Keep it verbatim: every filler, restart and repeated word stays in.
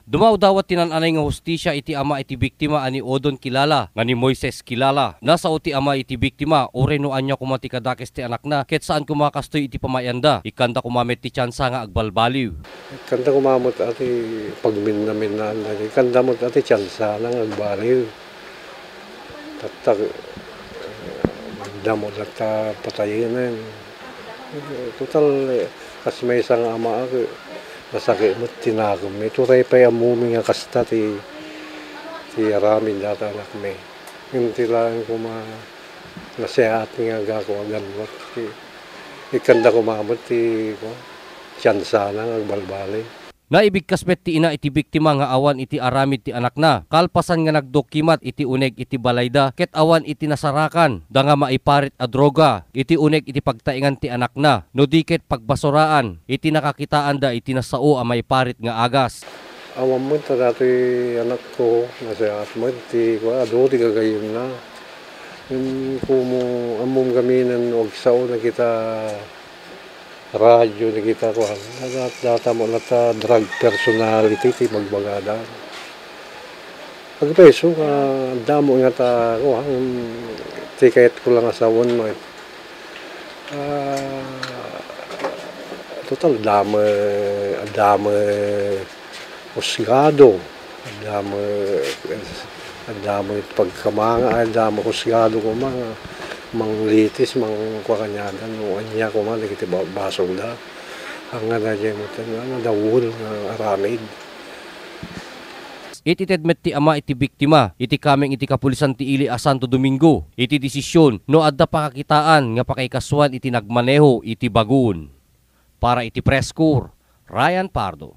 Dumawdawat ti naan-anay nga hustisia iti ama iti biktima a ni Odon Kilala nga ni Moises Kilala. Nasao ti ama iti biktima, uray no ania koma ti kadakes ti anakna, ket saan koma kastoy iti pamay-anda. Ikkanda koma met ti tiansa nga agbalbaliw. Ikkanda koma met a ti pagminnaminnaanda. Ikkanda met a ti tiansa nga agbaliw. Tatta, eh, damo latta patayenen. Eh, total, eh, kas maysa nga amaak, eh, nasakit met ti nakemmi. Turay pay ammomi nga kasta ti, ti aramid data anakmi. Ngem ti laeng koma nasayaat nga agako a ganwat. Ti, ikkanda koma met ti, ko, tiansana nga agbalbaliw. Naibigkas met ti ina iti biktima nga awan iti aramid ti anakna, kalpasan nga nagdukimat iti uneg iti balayda ket awan iti nasarakan da nga maiparit a droga iti uneg iti pagtaengan ti anakna, no di ket pagbasuraan iti nakakitaanda iti nasao a maiparit nga agas. Awan met ta datoy anakko, nasayaat met ti, kua, adu ti gagayyemna. Ngem komo, ammom gamin no agsaona kita radyo dagita, kuan, data, data mo latta drug personality ti magbagada. Agpayso nga damo nga ta, kuan, ti kayatko lang a sawen met. Ah, total, damo, damo husgado, damo, damo pagkamanga, damo husgado koma nga manglitis, mangkua kaniada, no ania koma dagiti ba-, basolda. Ang nga daydiay met nga nadawol nga aramid. Itited met ti ama iti biktima iti kameng iti kapulisan ti ili a Santo Domingo iti desisyon no adda pakakitaan nga pakaikasuan iti nagmaneho iti bagun. Para iti Press Corps, Ryan Pardo.